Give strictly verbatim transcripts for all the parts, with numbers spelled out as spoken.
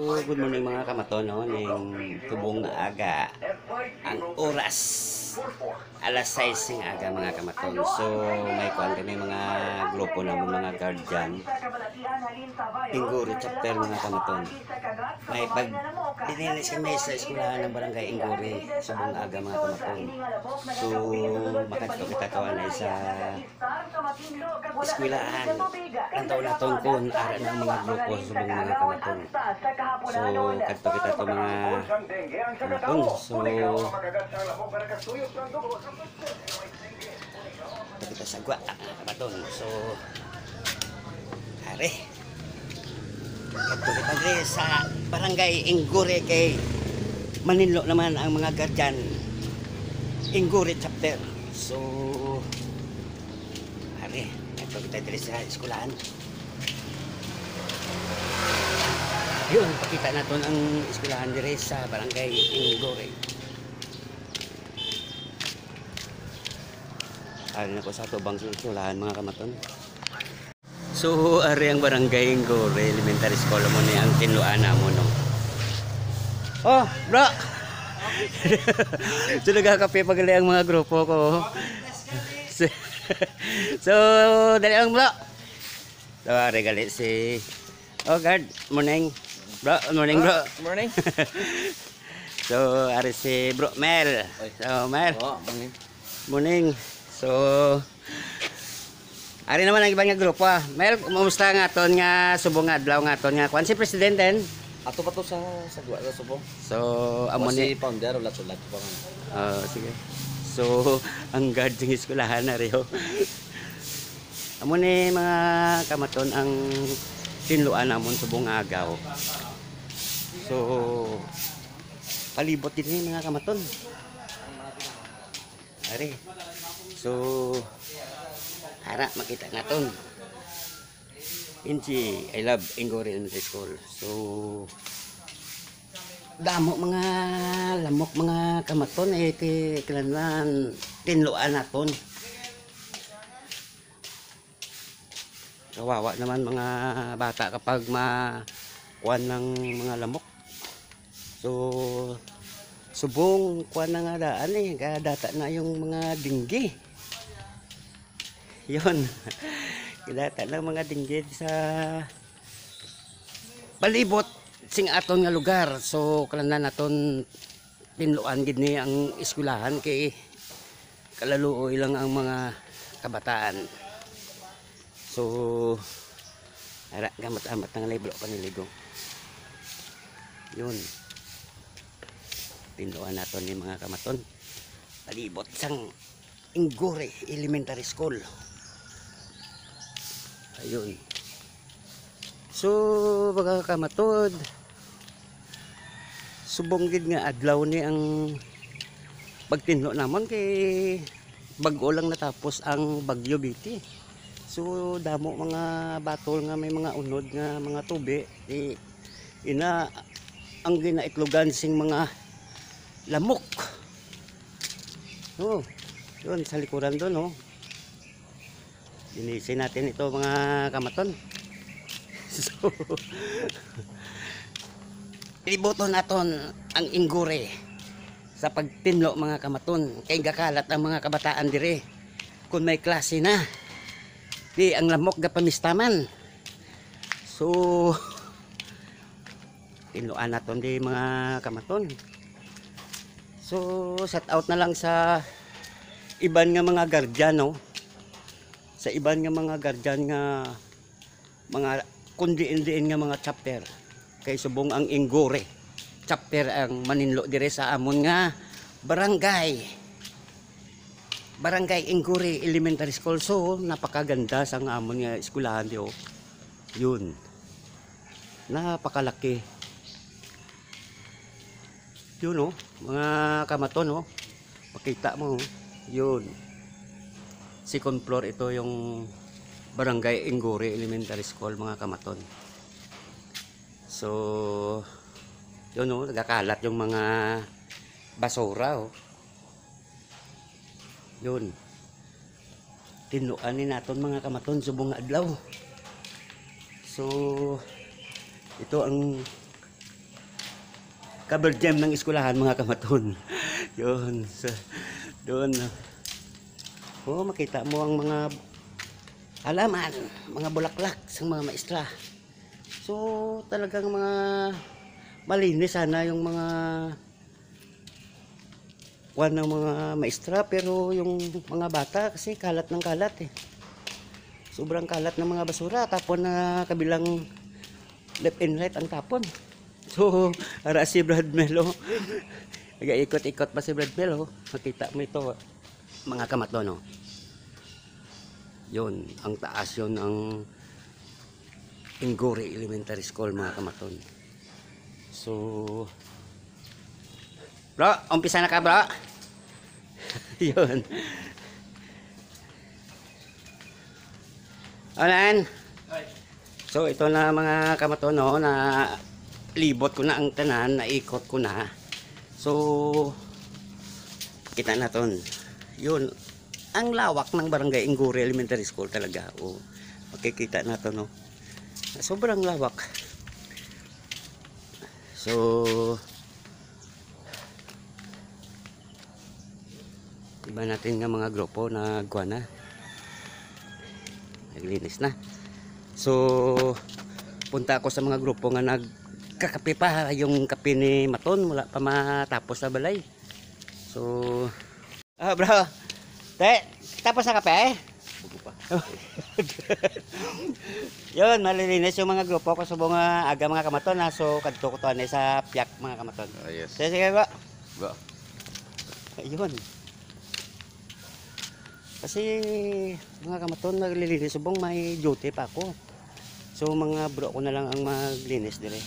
So, good morning, mga kamaton, no? Ning tubong nga aga. Ang oras, alas sais sing aga, mga kamaton. So, may kuwan kami, mga grupo namon, mga guardian. Ingguri chapter, mga kamaton. May pag-, dinilis kami sa eskwelahan ng barangay Ingguri, subong aga, mga kamaton. So, makadto kita to anay sa eskwelahan. Lantaw naton kun ara na ang mga grupo subong, mga kamaton. So, kadto kita to, mga kamaton. So, kadto kita sa gwa, mga kamaton. So, are. Kadto kita diri sa Barangay Ingguri kay maninlo naman ang mga guardian. Ingguri chapter. So, are, kadto kita diri sa eskwelahan. Yun, pakita naton ang eskwelahan diri sa Barangay Ingguri. Ari na ko sa tubang sa eskwelahan, mga kamaton. So, ari ang Barangay Ingguri Elementary School, amo ni ang tinluan namon, no? Oh, bro! So, nagkakape pa gali ang mga grupo ko. So, so, dali lang, bro. So, ari gali si, oh, guard, morning. Bro, morning, bro. Morning. So, ari si Bro Mel. Oy. So, Mel. Oo, morning. Morning. So, ari naman ang iban nga grupo, ah. Mel, kumusta nga aton nga subong nga adlaw nga aton nga kuan si presidente? Ato pa to sa, sa duwa sa subong. So, amo ni si founder, ulat-ulat pa man. Ah, sige. So, ang guard sing eskwelahan na rin, oh. Amo ni, mga kamaton, ang tinluan namon subong agaw. So, palibot din ni, mga kamaton. Ari. So, ara, makita naton. Inchi, I love Ingguri Elementary School. So, damo mga lamok, mga kamaton, eh, ti-, kinahanglan tinluan naton. Kawawa naman mga bata kapag ma-, kuwan ng mga lamok. So, subong kuwan na nga daan eh, kadata na yung mga dinggi. Yun. Kadata na mga dinggi sa palibot sing aton nga lugar. So, kinahanglan naton tinluan gid ni ang eskwelahan kay kalaluoy lang ang mga kabataan. So, ara, gamat-amat ang libro paniligo. Yun. Tinluan naton ni, mga kamaton. Palibot sang Ingguri Elementary School. Ayun. So, mga kamaton, subong gid nga adlaw ni ang pagtinlo namon kay bag-o lang natapos ang Bagyo Betty. So, damo mga batol nga may mga unod nga mga tubi. Di, ina ang ginaitlogan sing mga lamok. Oh, yun, sa likuran doon, oh. Linisin natin ito, mga kamaton. So, libuton naton ang Ingguri sa pagtinlo, mga kamaton. Kay gakalat ang mga kabataan dire. Kung may klase na, di ang lamok gapamistaman. So, tinluan naton di, mga kamaton. So, shout out na lang sa iban nga mga guardian, no? Sa iban nga mga guardian nga mga kun diin-diin nga mga chapter. Kay subong ang Ingguri chapter ang maninlo dire sa amon nga barangay. Barangay Ingguri Elementary School. So, napakaganda sang amon nga eskwelahan di, oh. Yun. Napakalaki. Yun, oh, mga kamaton, oh. Pakita mo, oh. Yun. Second floor ito yung Barangay Ingguri Elementary School, mga kamaton. So, yun, oh, nagkakalat yung mga basura, oh. Yun. Tinluan ni naton, mga kamaton, subong nga adlaw. So, ito ang Cover gym ng eskwelahan, mga kamaton. Yun, sa, doon. Oh, makita mo ang mga halaman, mga bulaklak sa mga maestra. So, talagang mga malinis sana yung mga kuwan ng mga maestra, pero yung mga bata kasi kalat ng kalat eh. Sobrang kalat ng mga basura, tapon na kabilang left and right ang tapon. So, ara si Brad Mel, oh. Nag-ikot-ikot pa si Brad Mel, oh. Makita mo ito, oh. Mga kamaton, oh. Yun, ang taas yun, ang Ingore Elementary School, mga kamaton. So, bro, umpisa na ka, bro? Yun. Anan? So, ito na, mga kamaton, no, na libot ko na ang tanan, naikot ko na. So, kita naton. Yun. Ang lawak ng Barangay Ingore Elementary School talaga. O, makikita naton, no? Sobrang lawak. So, iba natin nga mga grupo nagkuha na. Naglinis na. So, punta ako sa mga grupo nga nagkakape pa. Yung kape ni Maton, wala pa matapos sa balay. So, ah, bro. Te, tapos na kape? Bugo pa. Yun, malilinis yung mga grupo ko subong nga aga, mga kamaton, ha. So, kadto ko to, ano, sa piyak, mga kamaton. Ah, yes. Sige, sige, bro. Bro. Ayun. Kasi, mga kamaton, naglilinis subong may duty pa ako. So, mga bro ko na lang ang maglinis dire.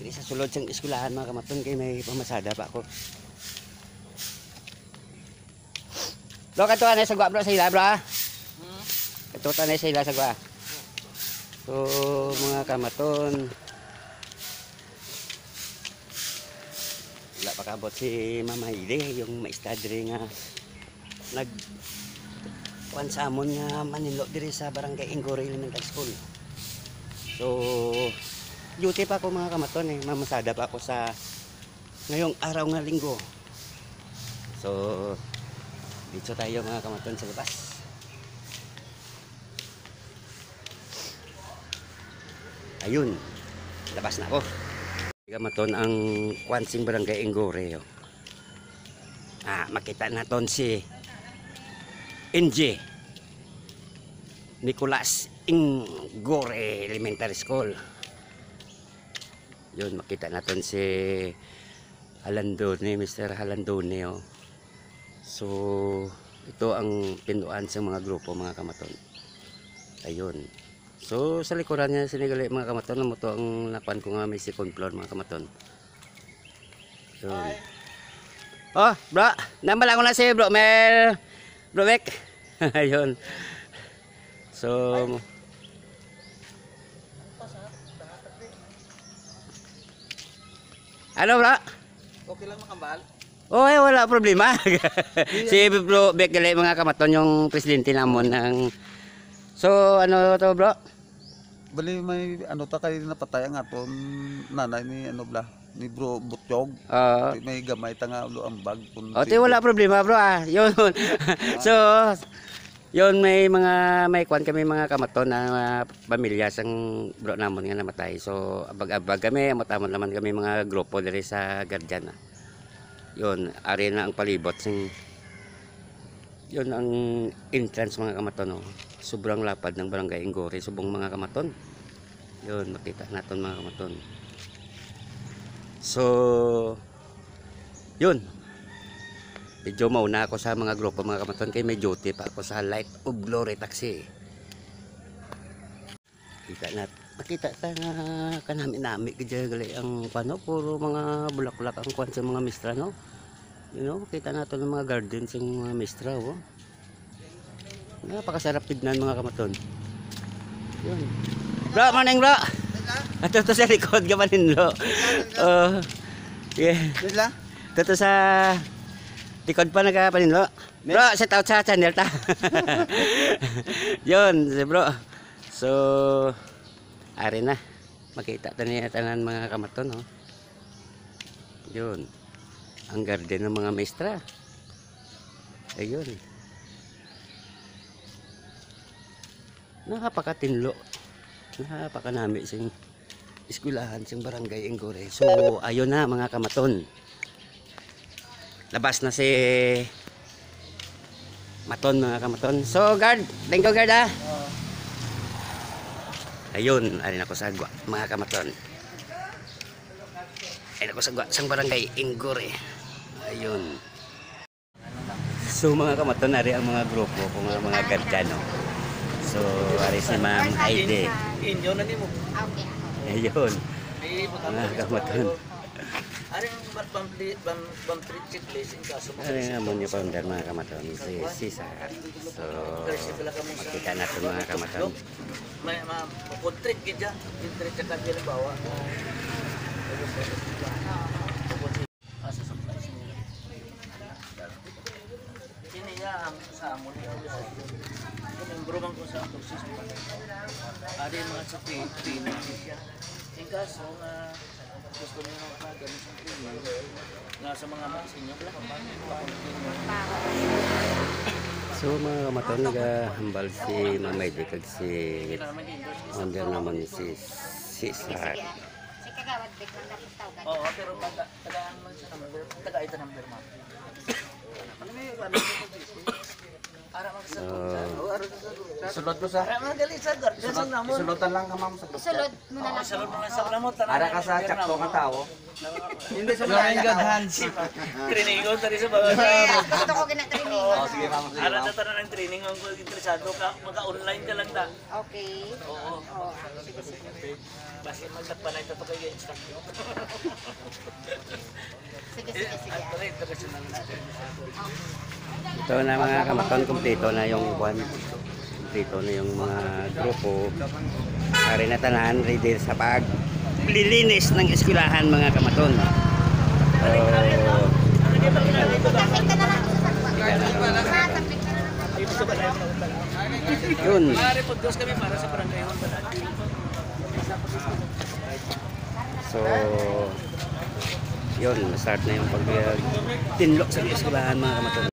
Dire sa sulod sang eskwelahan, mga kamaton, kay may pamasada pa ako. Bro, kadto anay sa gwa, bro, sa ila, bro, ah. Kadto anay sa ila sa gwa. So, mga kamaton, wala pa kaabot si Mama Hailey, yung maestra diri nga nag-, kuwan sa amon nga maninlo diri sa Barangay Ingore Elementary School. So, duty pa ako, mga kamaton, eh. Mamasada pa ako sa ngayong araw nga Linggo. So, dito tayo, mga kamaton, sa labas. Ayun, labas na ako. Kamaton ang kwan sing Barangay Ingore, oh. Ah, makita naton si N J Nicolas Ingore Elementary School. Yun, makita naton si Halandone, Mister Halandone, oh. So, ito ang pinduan sa mga grupo, mga kamaton. Ayun. So, sa likuran niya, sinigali, mga kamaton, amo to ang nakuan ko nga may second floor, mga kamaton. Yun. Oh, bro, nambal ako na si Bro Mel, Bro Mek. Ayun. So, ano, bro? Okay lang makambal? Oh, eh, wala problema. Si Bro Mek gali, mga kamaton, yung presidente namon ng, so, ano to, bro? Bali, may ano ta kay napatay ang aton nanay ni, ano, bla, ni Bro Butyog. Oo. Di may gamay ta nga ulo ang bag kun Oh, ti sige. Wala problema, bro, ah. Yun. So, yun, may mga, may kwan kami, mga kamaton na, ah, pamilya sang bro namon nga namatay. So, abag-abag kami, amot-amot naman kami mga grupo diri sa guardian, ah. Yun, ari na ang palibot sing, yun ang entrance, mga kamaton, no? Sobrang lapad ng Barangay Ingore, subong, mga kamaton. Yun, makita naton, mga kamaton. So, yun. Medyo mauna ako sa mga grupo, mga kamaton, kay may duty pa ako sa Light of Glory Taxi. Kita na, makita ta nga kanami-nami gid gali ang kuwan, no? Puro mga bulaklak ang kuwan sa mga mistra, no? You know, kita nato ng mga garden sa mga mistra, oh. Napakasarap tignan, mga kamaton. Yun. Bro, morning, bro. Ato to sa likod ka paninlo. Oh. Yeah. Dila? Ato to sa likod pa nagpaninlo. Bro, shout out sa channel ta. Yun, si bro. So, ari na. Makita ta niya tanan, mga kamaton, oh. Yun. Ang garden ng mga maestra. Ayun. Nakapakatinlo. Napakanami sing eskwelahan sing Barangay Ingore. So, ayun na, mga kamaton. Labas na si Maton, mga kamaton. So, guard, thank you, guard, ha. Ayun, ari na ko sa agwa, mga kamaton. Ari na ko sa agwa, sang Barangay Ingore. Ayun. So, mga kamaton, ari ang mga grupo ko nga mga guard, no. So, ari si Ma'am Aide. Inyo na nimo. Okay, ako. Ayun. Mga kamaton. Ari ang bam-, bam-, bam-, bam-, trade checklist, in kaso mo. Ari ang amon nga founder, mga kamaton, si Cesar. So, makita naton, mga kamaton. May, ma-, ma-contract gid siya. Yung trade check, halimbawa. Asa sa place nila? Kini iya ang sa amon. Kung membro man ko sa Apostles, ari mga sa P P na siya. In kaso nga gusto niyo magpagamit sa training, nga sa mga masinyo, wala. So, mga kamaton, nagahambal si Ma'am Aide kag si founder namon, si Cesar. Si Kagawad Vic lang tapos tawgan. Oo, pero taga, tagaan man sa number. Taga ito number, ma'am. Ano may gamit ko sa G C? Ara man sa, oh, ara sa, sulod ko sa. Ara man gali sa guard, sa namon. Sulutan lang ka, ma'am, sa group chat. Sulod mo na lang. Sulod mo lang sa namon, tanan. Ara ka sa tsakto nga tawo. Hindi sa mga God hands. Training ko, tari sa mga. Gusto ko gina-training. Oh, sige, ma'am, sige, ma'am. Ara ta tanan ang training, ang interesado ka, maka-online ka lang ta. Okay. Oo. Oh, sige, sige. Basta magtagpanay ta to kay instructor. Sige, sige, sige. Ito na, mga kamaton, kumpleto na yung kwan. Kumpleto na yung mga grupo. Ari na tanan, ready sa paglilinis ng eskwelahan, mga kamaton. So, yun. Maaari po, dos kami para sa barangay hall. So, yun, start na yung pag-, uh, tinlok sa eskwelahan, mga kamaton.